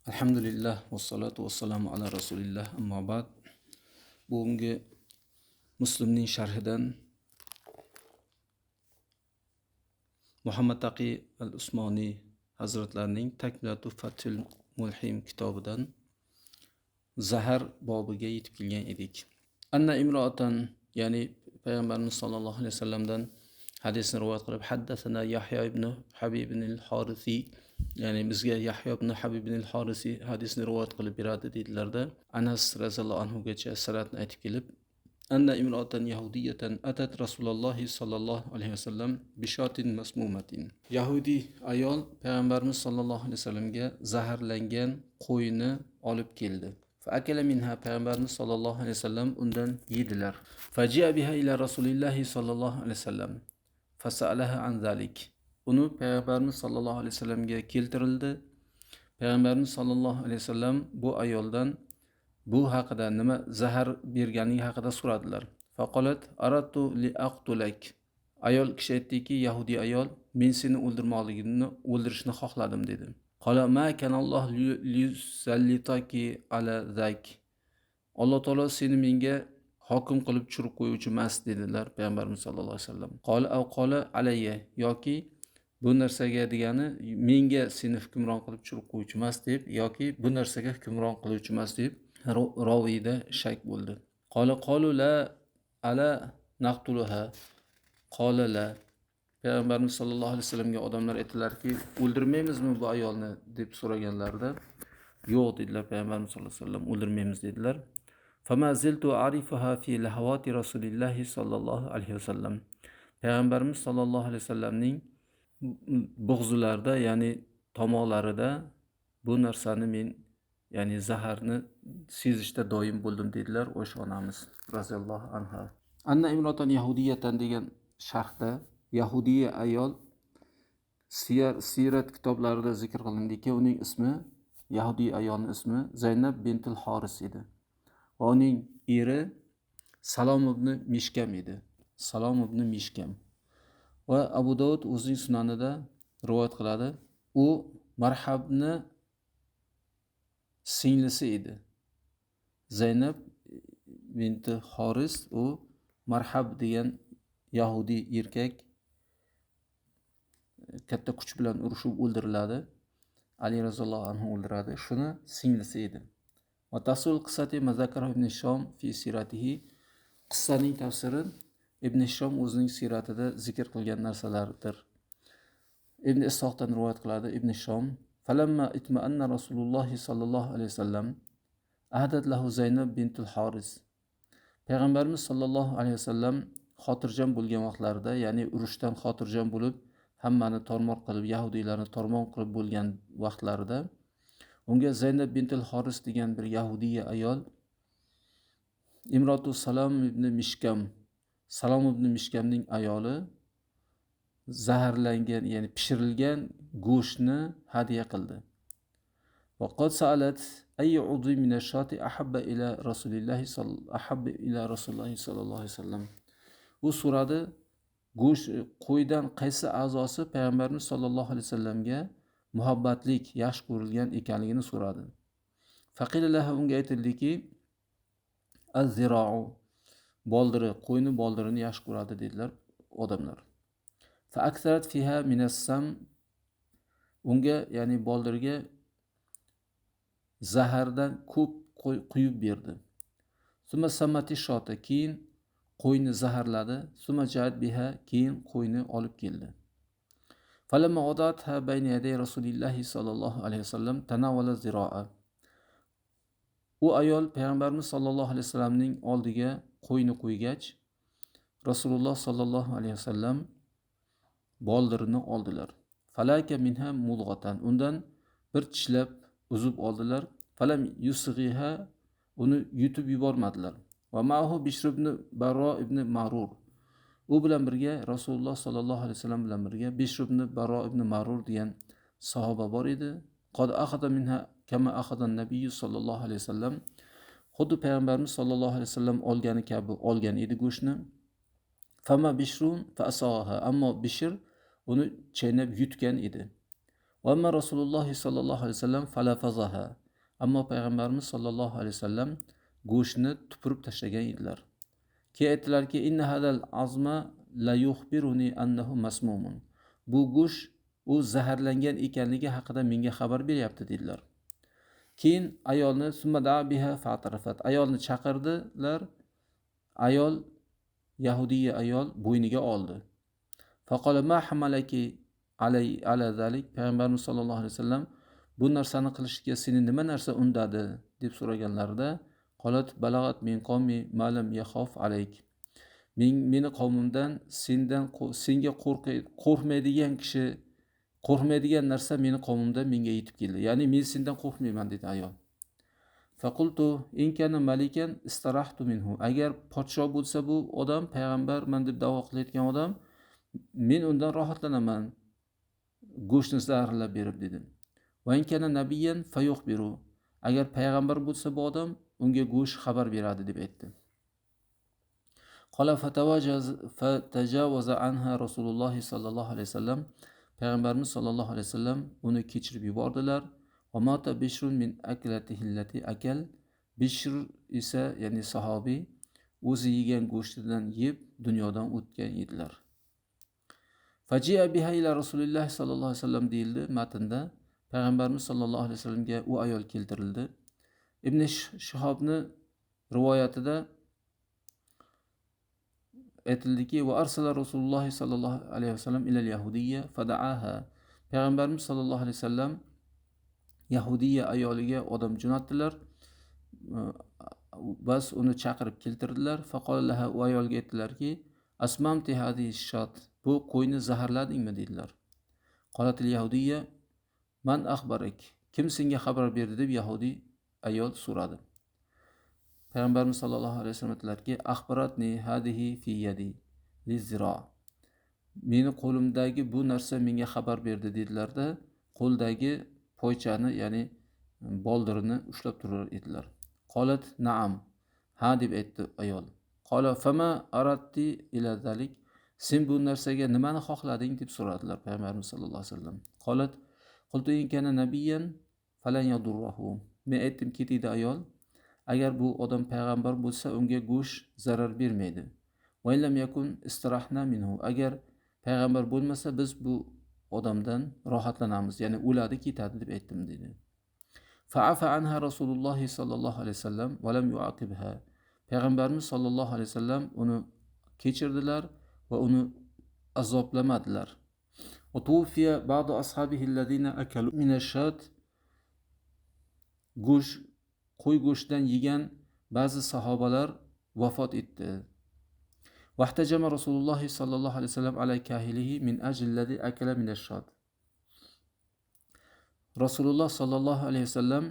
Alhamdulillah vassalotu vassalamu ala rasulillah ammo ba'd. Bugungi Muslimning sharhidan Muhammad Taqi al-Usmoniy hazratlarining Takmilatu Fathul Mulhim kitobidan zahar bobiga yetib kelgan edik. Anna imroatan, ya'ni payg'ambarimiz sollallohu alayhi vasallamdan hadisni rivoyat qilib, haddathana Yahyo ibn Habib al-Horisiy, ya'ni bizga Yahyo ibn Habib al-Horisiy hadisni rivoyat qilib beradi dedilarda, Anas roziyallohu anhugacha sanatni aytib kelib, anna imroatan yahudiyatan atat Rasululloh sollallohu alayhi vasallam bishotin masmumatin. Yahudi ayol payg'ambarimiz sollallohu alayhi vasallamga zaharlangan qo'yni olib keldi. Fa akala minha, payg'ambarimiz sollallohu alayhi vasallam undan yedilar. Faji'a biha ila Rasulillahi sollallohu alayhi vasallam fasalaha an zalik. Uni payg'ambarimiz sollallohu alayhi vasallamga keltirildi. Payg'ambarimiz sollallohu alayhi vasallam bu ayoldan bu haqida nima zahar berganligi haqida so'radilar. Faqolat aradtu li aqtulak. Ayol kishi aytdiki, yahudi ayol, men seni o'ldirmoqligimni, o'ldirishni xohladim dedi. Qala ma kanalloh liyusallitaki ala zak. Alloh taolo seni menga hokim qilib tushirib qo'yuvchi emas dedilar payg'ambarimiz sollallohu alayhi vasallam. Qala aw qala alayya, yoki bu narsaga degani menga seni hukmron qilib tushirib qo'yuvchi emas deb, yoki bu narsaga hukmron qiluvchi emas deb roviyda shak bo'ldi. Qala qalu la ala naqtuluha. Qala la. Payg'ambarimiz sollallohu alayhi vasallamga odamlar aytdilarki, o'ldirmaymizmi bu ayolni deb so'raganlarida, yo'q dedilar payg'ambarimiz sollallohu alayhi vasallam, o'ldirmaymiz dedilar. Fama ziltu arifuha fi lahawati rasulillahi sollallohu alayhi vasallam. Payg'ambarimiz sollallohu alayhi vasallamning bo'g'zilarida, ya'ni tomoqlarida bu narsani men, ya'ni zaharni sezishda doim bo'ldim dedilar o'sha onamiz roziyallohu anha. Anna imrotan yahudiyatan degan sharhda yahudiya ayol siyrat kitoblarida zikr qilindiki, uning ismi, yahudiy ayolning ismi Zaynab bintul Horis edi. Va uning eri Salom ibn Mishkam edi. Salom ibn Mishkam. Va Abu Dovud o'zining sunanida rivoyat qiladi. U Marhabni singlisi edi. Zaynab binti Horis u Marhab degan yahudiy erkak katta kuch bilan urushib o'ldiriladi. Ali roziyallohu anhu o'ldiradi. Shuni singlisi edi. Va tafsil qissati mazakara ibn Hishom fi siratihi. Qissaning tafsiri Ibn Hishom o'zining siyratida zikr qilgan narsalardir. Ibn Ishoqdan rivoyat qiladi Ibn Hishom. Falamma itma'anna Rasululloh sallallohu alayhi vasallam ahdat lahu Zaynab bintul Haris. Payg'ambarimiz sallallohu alayhi vasallam xotirjam bo'lgan vaqtlarida, ya'ni urushdan xotirjam bo'lib, hammani tormor qilib, yahudiylarni tormor qilib bo'lgan vaqtlarida unga Zaynab bintul Haris degan bir yahudiya ayol Imrotu Salom ibn Mishkam, Salom ibn Mishkamning ayoli zaharlangan, ya'ni pishirilgan go'shtni hadya qildi. Va qad sa'alat ayyu udwi min ash-shati ahabba ila rasulillahi ahabba ila rasulillahi sallallohu alayhi vasallam. U so'radi, go'sht qo'ydan qaysi a'zosi payg'ambarimiz sollallohu alayhi vasallamga muhabbatlik, yaxshi ko'rilgan ekanligini so'radi. Faqila laha, unga aytildiki, az-zira'u, boldiri, qo'yni boldirini yaxshi ko'radi dedilar odamlar. Fa aktharat fiha min as-sam, unga, ya'ni boldirga zahardan ko'p quyib berdi. Summa samati shota, keyin qo'yni zaharladi. Summa ja'at biha, keyin qo'yni olib keldi. Falamma wadatha bayna yaday rasulillahi sallallohu alayhi vasallam tanawala ziro'a. U ayol payg'ambarimiz sollallohu alayhi vasallamning oldiga qo'yni qo'ygach, Rasululloh sollallohu alayhi vasallam boldirini oldilar. Falaka minha mudghatan, undan bir tishlab uzib oldilar. Falam yusghiha, uni yutib yubormadilar. Va ma'hu Bishr ibn Barro ibn Ma'rur. U bilan birga Rasululloh sollallohu alayhi vasallam bilan birga Bishr ibn Barro ibn Ma'rur degan sahoba bor edi. Qad akhadha minha kama akhadha an-nabiy sollallohu alayhi vasallam. Xuddi payg'ambarimiz sollallohu alayhi vasallam olgani kabi olgan edi go'shtni. Fama Bishrun fa asaha, ammo Bishr uni chaynab yutgan edi. Va amma Rasululloh sallallohu alayhi vasallam falafazaha. Ammo payg'ambarimiz sallallohu alayhi vasallam go'shtni tupurib tashlagan edilar. Keyin aytdilarki, inna hadal azma la yukhbiruni annahu masmumun. Bu go'sht u zaharlangan ekanligi haqida menga xabar beryapti dedilar. Keyin ayolni summa da biha fa'tarafat. Ayolni chaqirdilar. Ayol, yahudiya ayol bo'yniga oldi. Faqala ma hamalaki alay ala zalik. Payg'ambarimiz sollallohu alayhi vasallam bu narsani qilishga seni nima narsa undadi deb so'raganlarida, qolat balag'at min qawmi ma lam yaxof alayk. Meni qavmimdan sendan senga qo'rqmaydigan kishi, qo'rqmaydigan narsa meni qavmimdan menga yetib keldi. Ya'ni men sendan qo'rqmayman dedi ayol. Faqultu in kana malikan istarahtu minhu. Agar podsho bo'lsa bu odam, payg'ambarman deb da'vo qilayotgan odam, men undan rohatlanaman go'shtni zaharlab berib dedi. Va in kana nabiyyan fayukhbiru. Agar payg'ambar bo'lsa bu odam, unga go'sht xabar beradi deb aytdi. Qala fatajawaza anha Rasululloh sallallohu alayhi vasallam. Payg'ambarimiz sallallohu alayhi vasallam uni kechirib yubordilar. Va mata Bishrun min aklatihi allati akal. Bishr esa, ya'ni sahobiy, o'zi yegan go'shtidan yeb dunyodan o'tgan edilar. Faji'a biha ila Rasulilloh sallallohu alayhi vasallam deyildi matnda. Payg'ambarimiz sallallohu alayhi vasallamga u ayol keltirildi. Ibn Shihobni rivoyatida aytildiki, va arsala Rasululloh sallallohu alayhi vasallam ila al-yahudiyya fada'aha. Payg'ambarimiz sallallohu alayhi vasallam yahudiya ayoliga odam jo'natdilar. Bas uni chaqirib keltirdilar. Faqala laha, u ayolga aytdilarki, asmamti hadhihi shat, bu qo'yni zaharladingmi dedilar. Qolatil yahudiyya man akhbarak, kim senga xabar berdi deb yahudiy ayol so'radi. Payg'ambarimiz sallallohu alayhi vasallam aytdilarki, akhbaratni hadihi fi yadi lizira. Meni qo'limdagi bu narsa menga xabar berdi dedilarda, qo'ldagi poychani, ya'ni boldirini ushlab turar edilar. Qolat na'am, ha deb aytdi ayol. Qola fama aradti ila zalik, sen bu narsaga nimani xohlading deb so'radilar payg'ambarimiz sallallohu alayhi vasallam. Qolat qultu in kana nabiyyan falan yadurruhu. Men aytdimki dedi ayol, agar bu odam payg'ambar bo'lsa unga go'sht zarar bermaydi. Va illam yakun istirahna minhu. Agar payg'ambar bo'lmasa biz bu odamdan rohatlanamiz, ya'ni o'ladi ketadi deb aytdim dedi. Fa'afa anha Rasululloh sallallohu alayhi vasallam va lam yu'aqibha. Payg'ambarimiz sallallohu alayhi vasallam uni kechirdilar va uni azoblamadilar. Va tufiya ba'du ashabihi alladhina akalu min ash-shat. Go'sht, qo'y go'shtidan yegan ba'zi sahobalar vafot etdi. Vahtajama Rasululloh sallallohu alayhi vasallam ala kahilihi min ajli alladhi akala min ash-shat. Rasululloh sallallohu alayhi vasallam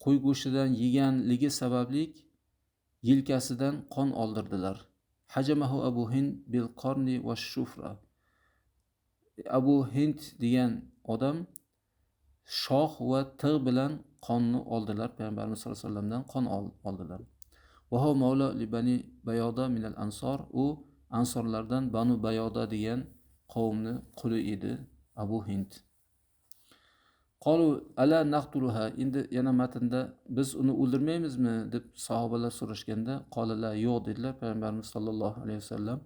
qo'y go'shtidan yeganligi sababli yelkasidan qon oldirdilar. Hajamahu Abu Hind bil qarni va shufra. Abu Hind degan odam shox va tig' bilan qonni oldilar. Payg'ambarimiz sollallohu alayhi vasallamdan qon oldilar. Va huwa mavla li bani Bayoda min al-ansor. U ansorlardan Banu Bayoda degan qavmni quli edi Abu Hind. Qalu ala naqtuluha. Endi yana matnda biz uni o'ldirmaymizmi deb sahobalar so'rashganda, qolalar yo'q dedilar payg'ambarimiz sollallohu alayhi vasallam.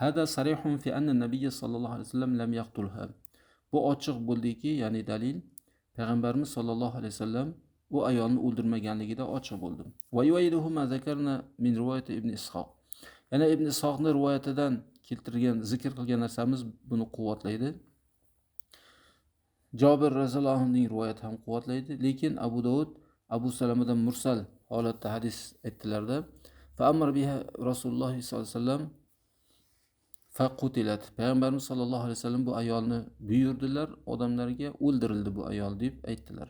Hada sarihun fi anna nabiy sallallohu alayhi vasallam lam yaqtulha. Bu ochiq bo'ldiki, ya'ni dalil payg'ambarimiz sollallohu alayhi vasallam u ayolni o'ldirmaganligida ochiq bo'ldi. Va yuayduhu ma zakarna min rivoyati ibn Ishoq. Yana Ibn Ishoqning rivoyatidan keltirgan, zikr qilgan narsamiz buni quvvatlaydi. Jobir roziyallohu anhuning rivoyati ham quvvatlaydi, lekin Abu Dovud Abu Salamadan mursal holatda hadis aytdilarda, fa amara biha Rasululloh sollallohu alayhi vasallam faqutilat. Payg'ambarimiz sollallohu alayhi vasallam bu ayolni buyurdilar, odamlarga o'ldirildi bu ayol deb aytdilar.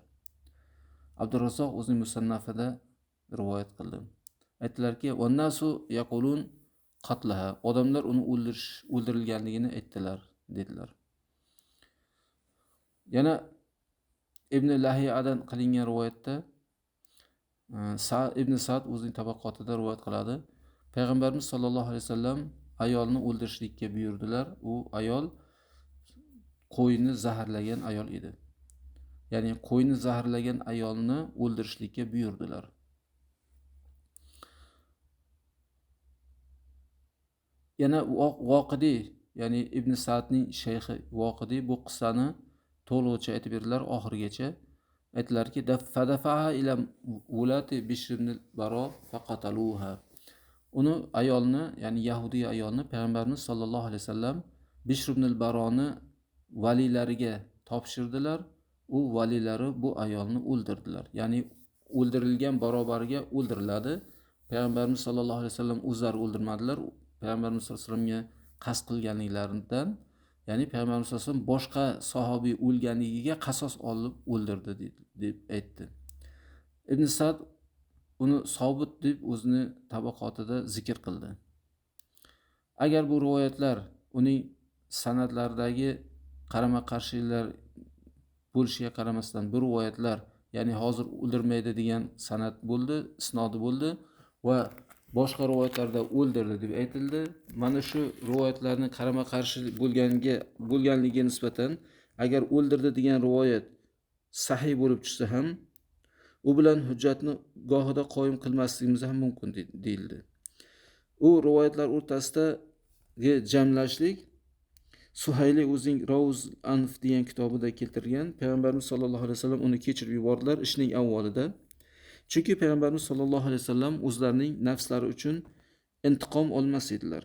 Abdurrazzoq o'zining musannafida rivoyat qildi. Aytdilarki, "Vannasu yaqulun qatlaha." Odamlar uni o'ldirilganligini aytdilar dedilar. Yana Ibn Lahiyadan qilingan rivoyatda Ibn Sa'd o'zining tabaqotida rivoyat qiladi. Payg'ambarimiz sollallohu alayhi vasallam ayolni o'ldirishlikka buyurdilar. U ayol qo'yni zaharlagan ayol edi. Ya'ni qo'yni zaharlagan ayolni o'ldirishlikka buyurdilar. Yana Voqidiy, ya'ni Ibn Sa'dning shayxi Voqidiy bu qissani to'lig'icha aytib berdilar oxirigacha. Aytdilarki, fadafaha ila ulati Bishr ibn Baro faqataluha. Uni ayolni, ya'ni yahudiy ayolni payg'ambarimiz sollallohu alayhi vasallam Bishr ibn Baroni valilariga topshirdilar. U valilari bu ayolni o'ldirdilar. Ya'ni o'ldirilgan barobariga o'ldiriladi. Payg'ambarimiz sollallohu alayhi vasallam o'zlari o'ldirmadilar. Payg'ambarimiz sollallohu alayhi vasallamga qasd qilganliklaridan, ya'ni payg'ambarimiz sollallohu alayhi vasallam boshqa sahobiy o'lganligiga qasos olib o'ldirdi deb aytdi. Ibn Sa'd uni sobit deb o'zini tabaqotida zikr qildi. Agar bu rivoyatlar uning sanadlaridagi qarama-qarshiliklar bo'lishiga qaramasdan bu rivoyatlar, ya'ni hozir o'ldirmaydi degan sanad bo'ldi, isnodi bo'ldi va boshqa rivoyatlarda o'ldirdi deb aytildi. Mana shu rivoyatlarni qarama-qarshi bo'lganligiga nisbatan agar o'ldirdi degan rivoyat sahih bo'lib tushsa ham u bilan hujjatni gohida qoyim qilmasligimiz ham mumkin deyildi. U rivoyatlar o'rtasidagi jamlashlik Suhayli o'zining Ravuz Anf degan kitobida keltirgan. Payg'ambarimiz sollallohu alayhi vasallam uni kechirib yubordilar ishning avvalida. Chunki payg'ambarimiz sollallohu alayhi vasallam o'zlarining nafslari uchun intiqom olmas edilar.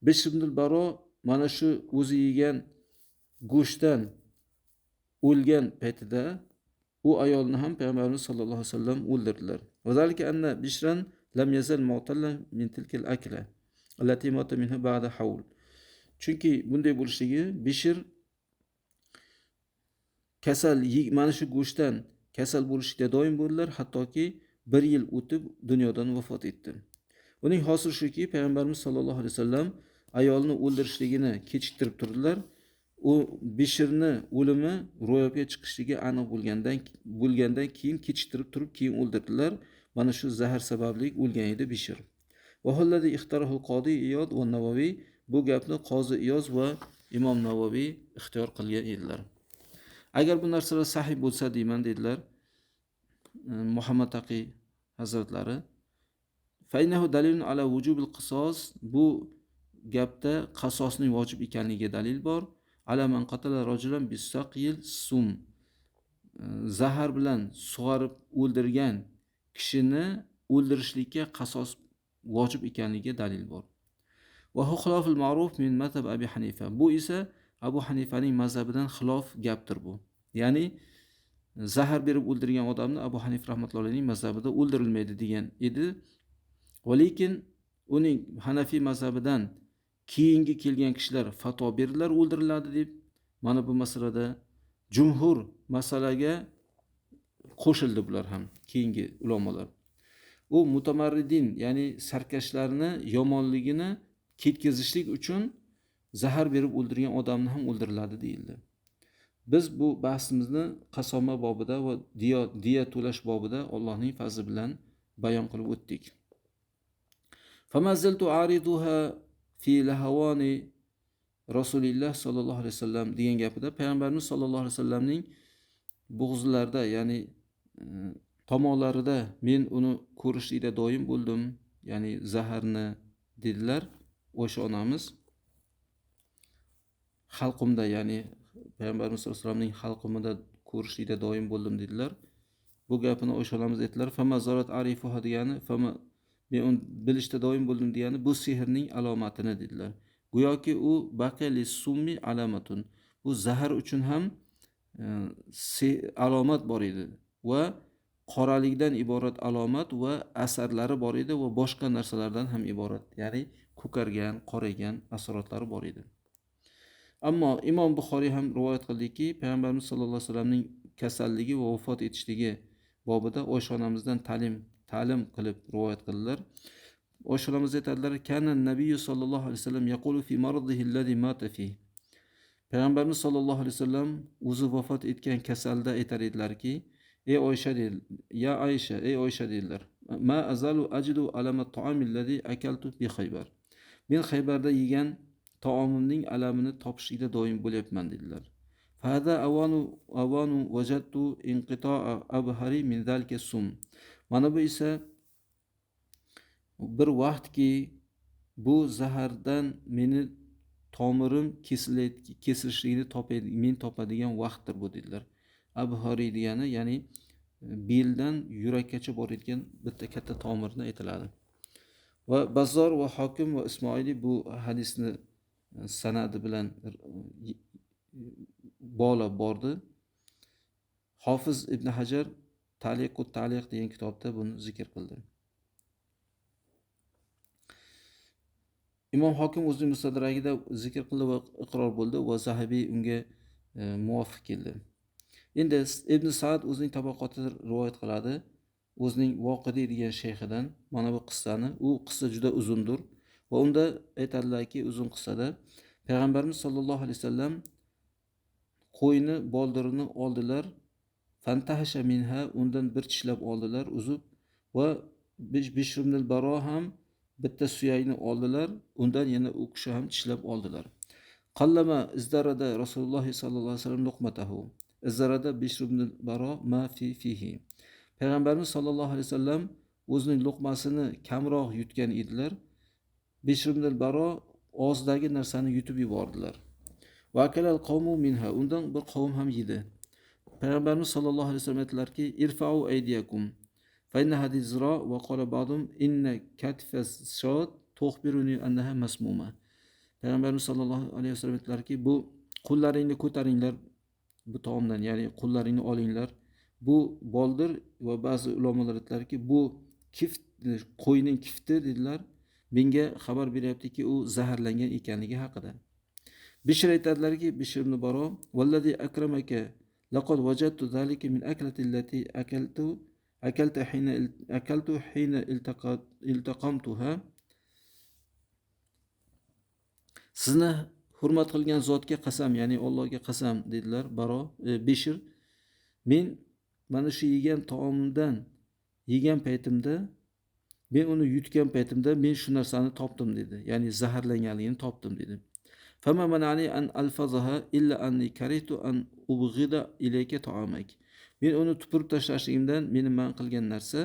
Bishr ibn Baro mana shu o'zi yegan go'shtdan o'lgan paytida u ayolni ham payg'ambarimiz sollallohu alayhi vasallam o'ldirdilar. Va zalika anna Bishran lam yazal mu'tallan min tilkal akla allati mata minha ba'da hawl. Chunki bunday bo'lishligi Bishr kasal mana shu go'shtdan kasal bo'lishda doim bo'ldilar, hattoki 1 yil o'tib dunyodan vafot etdi. Uning hosil shuki, payg'ambarimiz sollallohu alayhi vasallam ayolni o'ldirishligini kechiktirib turdilar. U Bishrni o'limi ro'yobga chiqishligi aniq bo'lgandan keyin kechiktirib turib keyin o'ldirdilar. Mana shu zahar sababli o'lgan edi Bishr. Va hullazi ixtarahul Qodi Iyod va Navoiy, bu gapni Qozi Iyoz va Imom Navoiy ixtiyor qilgan edilar. Agar bu narsalar sahih bo'lsa deyman dedilar Muhammad Taqi hazratlari. Fa innahu dalilun ala vujubil qisos, bu gapda qasosning vojib ekanligiga dalil bor. Ala man qatala rajulan bisaqil sum, zahar bilan sug'arib o'ldirgan kishini o'ldirishlikka qasos vojib ekanligiga dalil bor. Va xiloful ma'ruf min mazhab Abi Hanifa. Bu esa Abu Hanifaning mazhabidan xilof gapdir bu. Ya'ni zahar berib o'ldirgan odamni Abu Hanifa rahmatullohi alayhining mazhabida o'ldirilmaydi degan edi. Va lekin uning Hanafiy mazhabidan keyingi kelgan kishilar fatvo berdilar o'ldiriladi deb. Mana bu masalada jumhur masalaga qo'shildi bular ham, keyingi ulamolar. U mutamarridin, ya'ni sarkashlarni yomonligini ketkazishlik uchun zahar berib o'ldirgan odamni ham o'ldiriladi deyildi. Biz bu bahsimizni qasoma bobida va diya to'lash bobida Allohning fazli bilan bayon qilib o'tdik. Famazaltu ariduha fi lahawani Rasulilloh sollallohu alayhi vasallam degan gapida payg'ambarimiz sollallohu alayhi vasallamning bo'g'izlarida, ya'ni tomoqlarida men uni ko'rishlikda doim bo'ldim, ya'ni zaharni dedilar. O'sha onamiz xalqimda, ya'ni payg'ambarimiz sollallohu alayhi vasallamning xalqimida ko'rishlikda doim bo'ldim dedilar. Bu gapini o'sha onamiz aytdilar. Fama zarat arifuha degani, fama men uni bilishda doim bo'ldim degani bu sehrning alomatini dedilar. Go'yoki u baqali summi alamatun. Bu zahar uchun ham alomat bor edi va qoralikdan iborat alomat va asarlari bor edi va boshqa narsalardan ham iborat, ya'ni ko'kargan, qoraygan asoratlari bor edi. Ammo Imom Buxoriy ham rivoyat qildiki, payg'ambarimiz sollallohu alayhi vasallamning kasalligi va vafot etishligi bobida Oysha onamizdan ta'lim qilib rivoyat qildilar. Oysha onamiz aytadilar: "Kana nabiyyu sollallohu alayhi vasallam yaqulu fi maradihi allazi mata fi." Payg'ambarimiz sollallohu alayhi vasallam o'zi vafot etgan kasalda aytar edilarki, ey Oysha dedi, ya Oysha, ey Oysha dedilar. Ma azalu ajidu alama ta'ami allazi akaltu bi Khaybar. Men Xaybarda yegan taomimning alamini topishlikda doim bo'lyapman dedilar. Fahada avanu vajadtu inqito'a abhari min zalika sum. Mana bu esa bir vaqtki bu zahardan meni tomirim kesilishligini men topadigan vaqtdir bu dedilar. Abhari degani, ya'ni beldan yurakkacha boradigan bitta katta tomirni aytiladi. Va Bazzor va Hokim va Ismoiliy bu hadisni sanadi bilan bog'lab bordi. Hofiz Ibn Hajar Ta'liqut Ta'liq degan kitobda buni zikr qildi. Imom Hokim o'zining Mustadragida zikr qildi va iqror bo'ldi va Zahabiy unga muvofiq keldi. Endi Ibn Sa'd o'zining tabaqotida rivoyat qiladi, o'zining Voqidiy degan shayxidan mana bu qissani. U qissa juda uzundir va unda aytadilarki, uzun qissada Payg'ambarimiz sollallohu alayhi vasallam qo'yni boldirini oldilar, fantahasha minha, undan bir tishlab oldilar uzib, va Bishr ibn al-Baro ham bitta suyakni oldilar, undan yana u kishi ham tishlab oldilar. Qallama izdarada Rasululloh sollallohu alayhi vasallam luqmatahu. Izdarada Bishr ibn al-Baro ma fi fihi. Payg'ambarimiz sollallohu alayhi vasallam o'zining luqmasini kamroq yutgan edilar. Bishr ibn al-Baro og'zidagi narsani yutib yubordilar. Va akalal qawmu minha, undan bir qavm ham yedi. Payg'ambarimiz sollallohu alayhi vasallam aytdilarki, irfa'u aydiyakum fa inna hadhihi zira va qala ba'dum inna katfa shot tukhbiruni annaha masmuma. Payg'ambarimiz sollallohu alayhi vasallam aytdilarki, bu qo'llaringni ko'taringlar bu taomdan, ya'ni qo'llaringni olinglar. Bu boldir va ba'zi ulamolar aytdilarki, bu kift, qo'yning kifti dedilar. Menga xabar beryaptiki, u zaharlangan ekanligi haqida. Bishr aytadilarki, Bishr ibn Baro, vallazi akramaka laqad wajadtu zalika min aklati allati akaltu hina iltaqamtuha. Sizni hurmat qilgan zotga qasam, ya'ni Allohga qasam dedilar Baro, Bishr. Men mana shu yegan taomimdan yegan paytimda, men uni yutgan paytimda men shu narsani topdim dedi. Ya'ni zaharlanganligini topdim dedi. Fama manani an alfazaha illa anni karihtu an ubghida ilayka ta'amak. Men uni tupurib tashlashligimdan meni man qilgan narsa,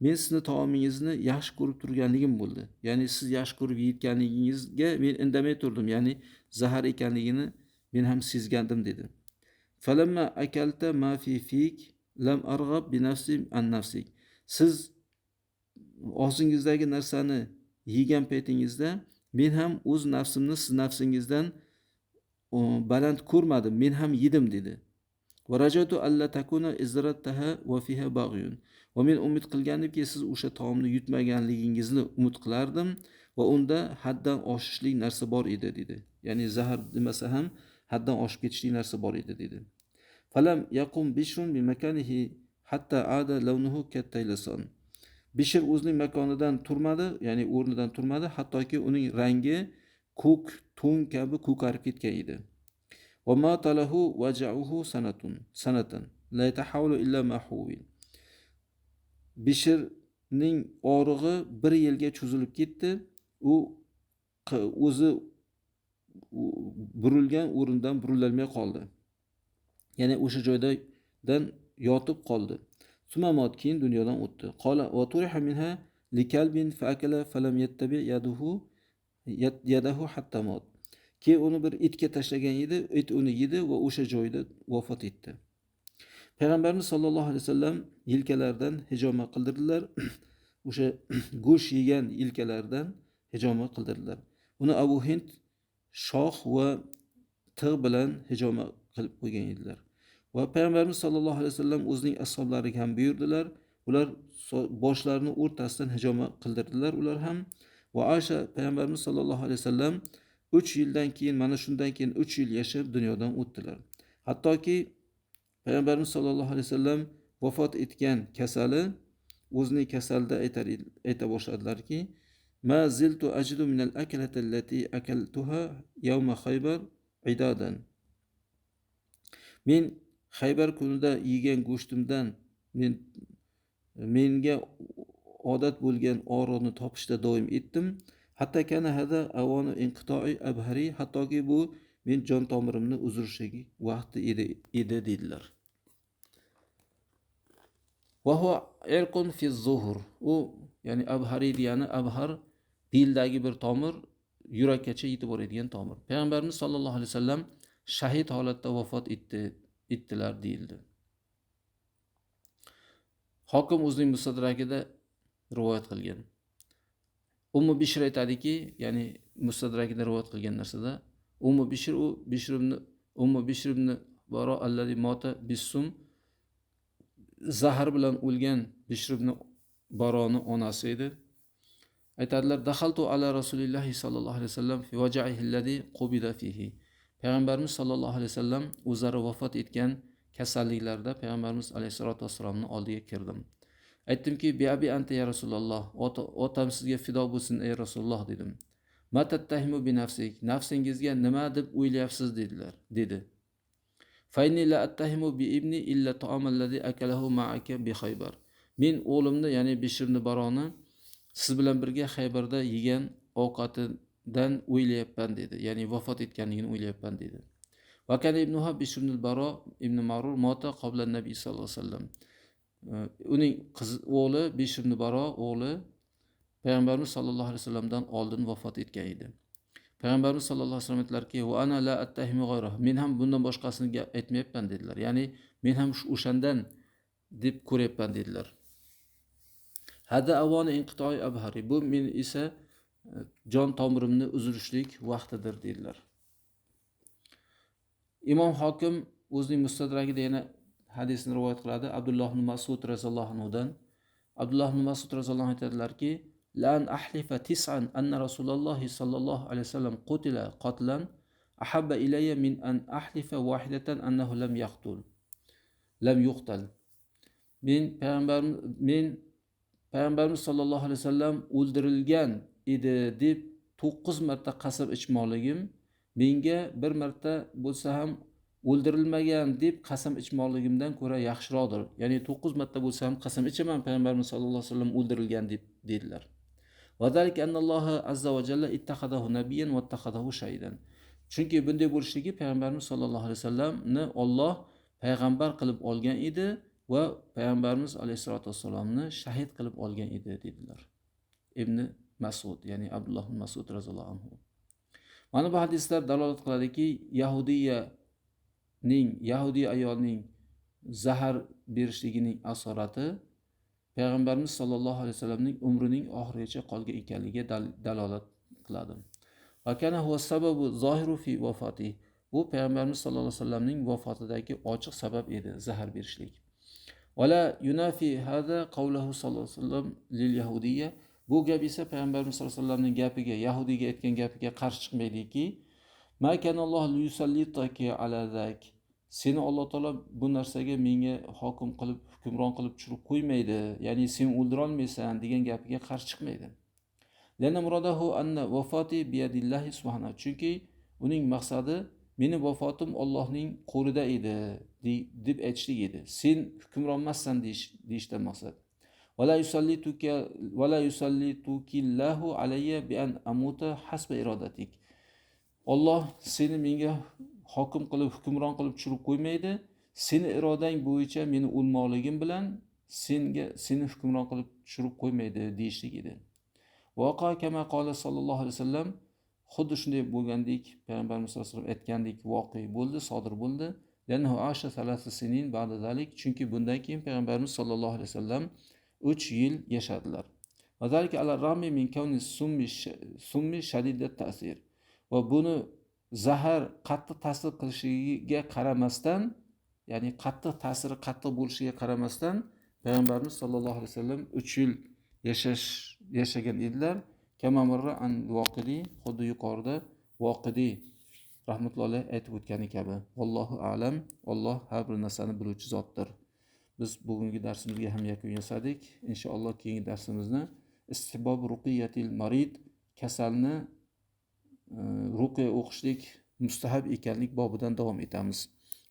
men sizni taomingizni yaxshi ko'rib turganligim bo'ldi. Ya'ni siz yaxshi ko'rib yeyotganligingizga men indamay turdim, ya'ni zahar ekanligini men ham sezgandim dedi. Falamma akalta ma fi fik lam arg'ab bi nafsi an nafsik. Siz og'zingizdagi narsani yegan paytingizda men ham o'z nafsimni siz nafsingizdan baland ko'rmadim, men ham yedim dedi. Va rajatu alla takuna izrattaha va fiha bag'yun. Va men umid qilgandimki, siz o'sha taomni yutmaganligingizni umid qilardim va unda haddan oshishlik narsa bor edi dedi. Ya'ni zahar demasa ham haddan oshib ketishlik narsa bor edi dedi. Falam yaqum bishrun bi makanihi hatta ada lawnuhu kattaylason. Bishr o'zining makonidan turmadi, ya'ni o'rnidan turmadi, hattoki uning rangi ko'k to'n kabi ko'karib ketgan edi. Va ma talahu waja'uhu sanatun sanatan la yatahawlu illa ma huwil. Bishrning og'rig'i bir yilga cho'zilib ketdi. U o'zi burilgan o'rnidan burilolmay qoldi. Ya'ni o'sha joydan yotib qoldi. Sumamot, keyin dunyodan o'tdi. Qola va turiha minha likalbin faakala falam yattabi yadahu hatta mot. Keyin uni bir itga tashlagan edi, it uni yedi va o'sha joyda vafot etdi. Payg'ambarimiz sollallohu alayhi vasallam yelkalaridan hijoma qildirdilar. O'sha go'sht yegan yelkalaridan hijoma qildirdilar. Uni Abu Hind shox va tig' bilan hijoma qilib qo'ygan edilar. Va Payg'ambarimiz sollallohu alayhi vasallam o'zining ashoblariga ham buyurdilar. Ular boshlarini o'rtasidan hijoma qildirdilar ular ham. Va Oysha Payg'ambarimiz sollallohu alayhi vasallam 3 yildan keyin, mana shundan keyin 3 yil yashab dunyodan o'tdilar. Hattoki Payg'ambarimiz sollallohu alayhi vasallam vafot etgan kasali o'zining kasalida ayta boshladilarki, ma ziltu ajidu minal aklati allati akaltuha yawma Khaybar idadan. Men Xaybar kunida yegan go'shtimdan menga odat bo'lgan og'riqni topishda doim etdim. Hatta kana hada avonu inqito'i abhari, hattoki bu men jon tomirimni uzilishligi vaqti edi dedilar. Va huwa irqun fi zuhur. U ya'ni abhari degani abhar beldagi bir tomir, yurakkacha yetib boradigan tomir. Payg'ambarimiz sollallohu alayhi vasallam shahid holatda vafot etdilar deyildi. Hokim o'zining mustadrakida rivoyat qilgan. Ummu Bishr aytadiki, ya'ni mustadrakida rivoyat qilgan narsada Ummu Bishr, u Bishr ibn Ummu Bishr ibn Baro allazi mota bissum, zahar bilan o'lgan Bishr ibn Baroni onasi edi. Aytadilar: "Daxaltu ala Rasulillahi sallallohu alayhi vasallam fi waja'ihi allazi qubida fihi." Payg'ambarimiz sallallohu alayhi vasallam o'zlari vafot etgan kasalliklarda Payg'ambarimiz alayhisolatu vassalomning oldiga kirdim. Aytdimki: "Bi abi anta ya Rasululloh, otam sizga fido bo'lsin ey Rasululloh" dedim. "Ma tattahimu bi nafsik, nafsingizga nima deb o'ylayapsiz" dedilar, dedi. "Fa inni la attahimu bi ibni illa ta'am allazi akalahu ma'aka bi Khaybar." Men o'g'limni, ya'ni Bishr ibn Baroni siz bilan birga Xaybarda yegan ovqatidan o'ylayapman dedi. Ya'ni vafot etganligini o'ylayapman dedi. Va kana ibnuha Bishr ibn Baro ibn Ma'rur mota qabla nabiy sallallohu alayhi vasallam. Uning qizi, o'g'li Bishr ibn Baro o'g'li Payg'ambarimiz sollallohu alayhi vasallamdan oldin vafot etgan edi. Payg'ambarimiz sollallohu alayhi vasallam aytdilarki: "Va ana la attahimu g'ayrahu." Men ham bundan boshqasini aytmayapman dedilar. Ya'ni men ham o'shandan deb ko'ryapman dedilar. Hada avoni inqitoi abhari. Bu men esa jon tomirimni uzilishlik vaqtidir dedilar. Imom Hokim o'zining mustadrakida yana hadisni rivoyat qiladi Abdulloh ibn Mas'ud roziyallohu anhudan. Abdulloh ibn Mas'ud roziyallohu anhu aytadilarki: "La an ahlifa tis'an anna Rasululloh sallallohu alayhi vasallam qutila qatlan ahabba ilayya min an ahlifa wahidatan annahu lam yaqtul. Lam yuqtal." Men Payg'ambarimiz sollallohu alayhi vasallam o'ldirilgan edi deb 9 marta qasam ichmoqligim menga bir marta bo'lsa ham o'ldirilmagan deb qasam ichmoqligimdan ko'ra yaxshiroqdir. Ya'ni 9 marta bo'lsa ham qasam ichaman Payg'ambarimiz sollallohu alayhi vasallam o'ldirilgan deb dedilar. Va zalika annalloha azza va jalla ittakhadahu nabiyyan va ittakhadahu shahidan. Chunki bunday bo'lishligi Payg'ambarimiz sollallohu alayhi vasallamni Alloh payg'ambar qilib olgan edi va Payg'ambarimiz alayhisolatu vassalomni shahid qilib olgan edi dedilar. Ibn Mas'ud, ya'ni Abdulloh ibn Mas'ud roziyallohu anhu. Mana bu hadislar dalolat qiladiki, yahudiy ayolning zahar berishligining asorati Payg'ambarimiz sollallohu alayhi vasallamning umrining oxirigacha qolgan ekanligiga dalolat qiladi. Va kana huwa sababu zohiru fi vafati. Bu Payg'ambarimiz sollallohu alayhi vasallamning vafotidagi ochiq sabab edi, zahar berishlik. Wala yunafi hada qawluhu sallallohu alayhi vasallam lil yahudiyya. Bu gap esa Payg'ambarimiz sollallohu alayhi vasallamning gapiga, yahudiyga aytgan gapiga qarshi chiqmaydiki, ma kanallohu liyusallitaka ala zak. Seni Alloh taolo bu narsaga menga hokim qilib, hukmron qilib tushirib qo'ymaydi, ya'ni sen o'ldira olmaysan degan gapiga qarshi chiqmaydi. Lana muradahu anna vafati biyadillahi subhanahu. Chunki uning maqsadi meni vafotim Allohning qo'lida edi deb aytishlik edi. Sen hukmron emassan deyishdan maqsad. Wala yusallituka wala yusallitukillahu alayya bi an amuta hasba irodatik. Alloh seni menga hokim qilib, hukmron qilib tushirib qo'ymaydi. Seni irodang bo'yicha meni o'lmoqligim bilan senga seni hukmron qilib tushirib qo'ymaydi deyishlik edi. Vaqa kama qala sallallohu alayhi vasallam, xuddi shunday bo'lgandek Payg'ambarimiz sollallohu alayhi vasallam aytgandek voqe bo'ldi, sodir bo'ldi. Lanhu asha salasa sinin ba'da zalik. Chunki bundan keyin Payg'ambarimiz sollallohu alayhi vasallam 3 yil yashadilar. Va zalika ala rami min kawni summi shadidat ta'sir. Va buni zahar qattiq ta'sir qilishiga qaramasdan, ya'ni qattiq ta'siri qattiq bo'lishiga qaramasdan Payg'ambarimiz sollallohu alayhi vasallam 3 yil yashagan edilar. Kama marra an Voqidiy, xuddi yuqorida Voqidiy rahmatullohi alayhi aytib o'tgani kabi. Vallohu a'lam. Alloh har bir narsani biluvchi zotdir. Biz bugungi darsimizga ham yakun yasadik. Inshaalloh keyingi darsimizni istihbob ruqiyatil marid, kasalni ruqiya o'qishlik mustahab ekanlik bobidan davom etamiz.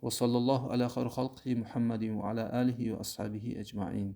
Va sallallohu ala xayri xalqihi Muhammadin va ala alihi va ashabihi ajmain.